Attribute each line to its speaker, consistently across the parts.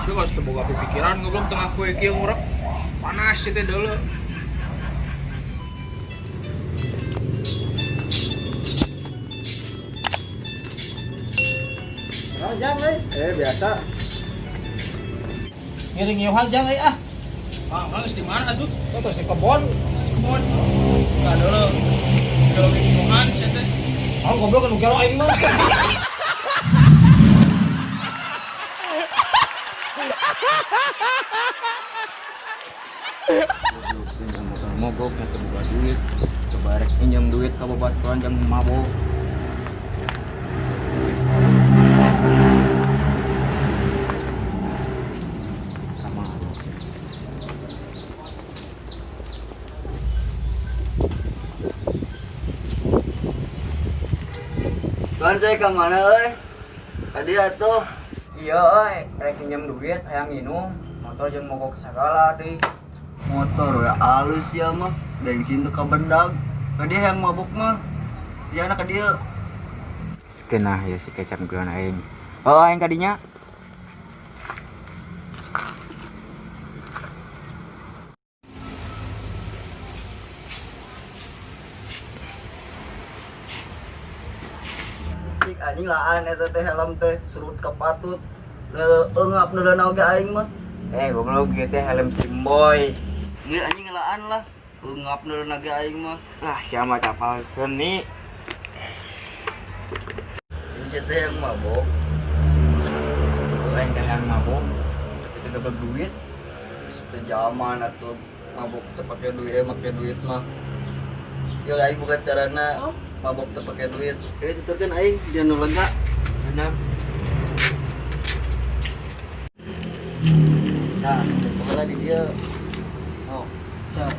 Speaker 1: Tapi kalau teu boga pikiran goblok tengah kue kieu ngurek. Panas sih teh deuleu.
Speaker 2: Jang euy. Biasa. Ngiring ngiuhan jang euy ah.
Speaker 1: Ah, geus di mana tuh?
Speaker 2: Terus di kebon.
Speaker 1: Di kebon. Enggak deuleu. Kalau ngiuhan sih teh.
Speaker 2: Ah, goblok nu gelo aing mah.
Speaker 3: Motor mogok nya teu boga duit. Coba rek pinjam duit ka babaturan jang mabok.
Speaker 4: Tuan saya ke mana euy? Tadi atuh.
Speaker 3: Iya euy, rek pinjam duit hayang nginum, motor jeung mogok sagala deui.
Speaker 4: Motor ya alus ya mah, bensin teu kabendag. Tadi yang mabuk mah. Dia anak ka dieu.
Speaker 3: Sekenah ya si kecap geuna aing. Oh, aing kadinya.
Speaker 4: Cik anjing laan eta teh helm teh surut ka patut. Eungap neuleuna oge aing mah.
Speaker 3: Goblok ieu teh helm Simboy.
Speaker 4: Geus anjing laan lah. Eungap neuleuna ge aing mah.
Speaker 3: Ah, siapa capal seni.
Speaker 4: Ini si teh yang mabok.
Speaker 3: Aing teh yang mabok, tapi teu dapat duit.
Speaker 4: Teu zaman atuh mabok teu pake duit, make duit mah. Yo aing bukan carana mabok teu pake duit. Tuturkeun aing dia nu lega.
Speaker 3: Benar.
Speaker 4: Nah, pokoknya di dia. Oh, nah.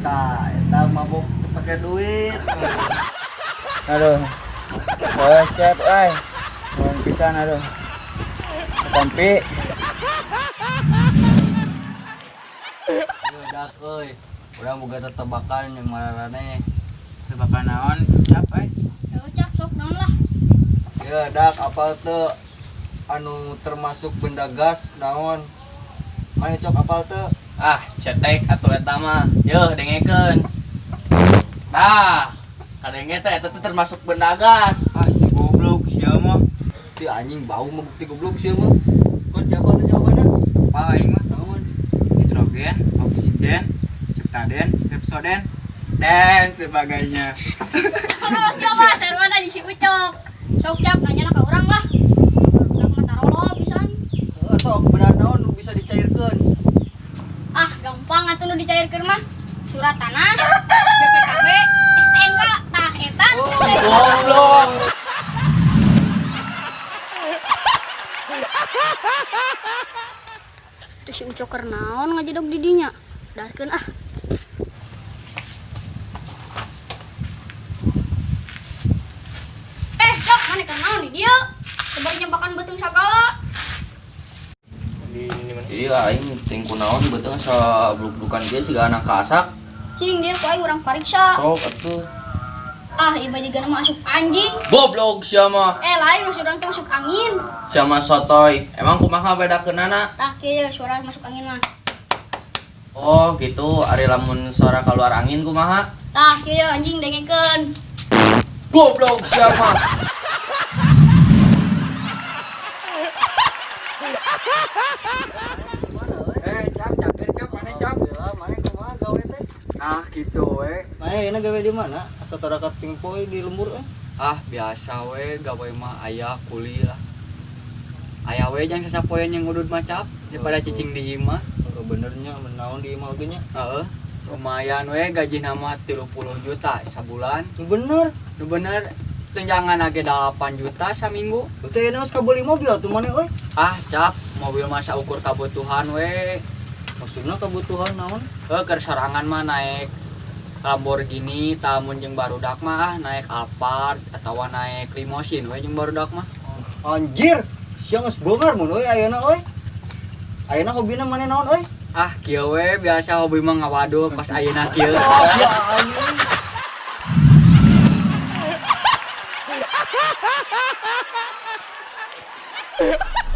Speaker 4: Tah, eta mabok teu pake duit.
Speaker 3: Aduh. Oh, cep euy. Nuhun pisan aduh. Kompi.
Speaker 4: Yo dak euy. Urang boga tetebakan yang maraneh.
Speaker 3: Sebakan naon, cap euy.
Speaker 5: Ya ucap sok naon lah.
Speaker 4: Ya dak apal teu anu termasuk benda gas naon? Mana cok apal teu?
Speaker 6: Ah, cetek atuh eta mah. Yeuh, dengekeun. Tah, kadenge teh eta teh termasuk benda gas.
Speaker 3: Ah, si goblok sia mah.
Speaker 4: Ti anjing bau mah bukti goblok sia mah. Kon siapa teh jawabanna?
Speaker 3: Apa aing mah?
Speaker 4: Naon?
Speaker 3: Nitrogen, oksigen, ciptaden, pepsoden, dan sebagainya.
Speaker 5: Kalau siapa sarwana jeung si Ucok. Sok cap nanya ka urang lah. Budak mah tarolol pisan.
Speaker 4: Heeh, sok benda naon nu bisa dicairkeun?
Speaker 5: Ah, gampang atuh nu dicairkeun mah. Surat tanah, BPKB, STNK, tah eta.
Speaker 3: Goblok.
Speaker 5: Tuh si Ucok keur naon ngajedog di dinya. Darkeun ah. Cok, mana keur naon di dieu? Sebari nyebakan beuteung sagala.
Speaker 6: Jadi aing ting kunaon beuteung sabluk-blukan kieu siga anak kasak.
Speaker 5: Cing dia ku aing urang pariksa.
Speaker 6: Sok atuh.
Speaker 5: Ah, ieu jiga mah asup anjing.
Speaker 6: Goblok sia mah.
Speaker 5: Lain maksud urang teh masuk angin.
Speaker 6: Sia mah sotoy. Emang kumaha bedakeunana?
Speaker 5: Tah kieu suara masuk angin mah.
Speaker 6: Oh, gitu. Ari lamun suara keluar angin kumaha?
Speaker 5: Tah kieu anjing dengekeun.
Speaker 6: Goblok sia mah.
Speaker 3: Cap, capir cap, mana cap?
Speaker 4: Mana kumaha gawe teh?
Speaker 3: Ah, gitu we.
Speaker 4: Mana enak gawe di mana? Asa tarakat pingpoy di lembur euy.
Speaker 3: Ah, biasa we gawe mah aya kuli lah. Aya we jang sasapoean yang ngudud mah cap daripada cicing di imah.
Speaker 4: Heeh, benernya naon di imah oge nya.
Speaker 3: Heeh. Lumayan we gaji nama 30 juta sabulan.
Speaker 4: Nu bener.
Speaker 3: Nu bener tunjangan age 8 juta saminggu.
Speaker 4: Teh enak geus kabeli mobil atuh maneh euy.
Speaker 3: Ah, cap, mobil mah ukur kebutuhan we.
Speaker 4: Maksudna kebutuhan naon?
Speaker 3: Heuh, keur sorangan mah naik Lamborghini, tamun jeung barudak mah ah, naik Alphard atawa naik limosin we jeung barudak mah.
Speaker 4: Anjir, sia geus bogar mun euy ayeuna euy. Ayeuna hobina maneh naon euy?
Speaker 3: Ah, kieu we biasa hobi mah ngawadul kos ayeuna kieu.
Speaker 4: Oh, sia anjing.
Speaker 1: Aing.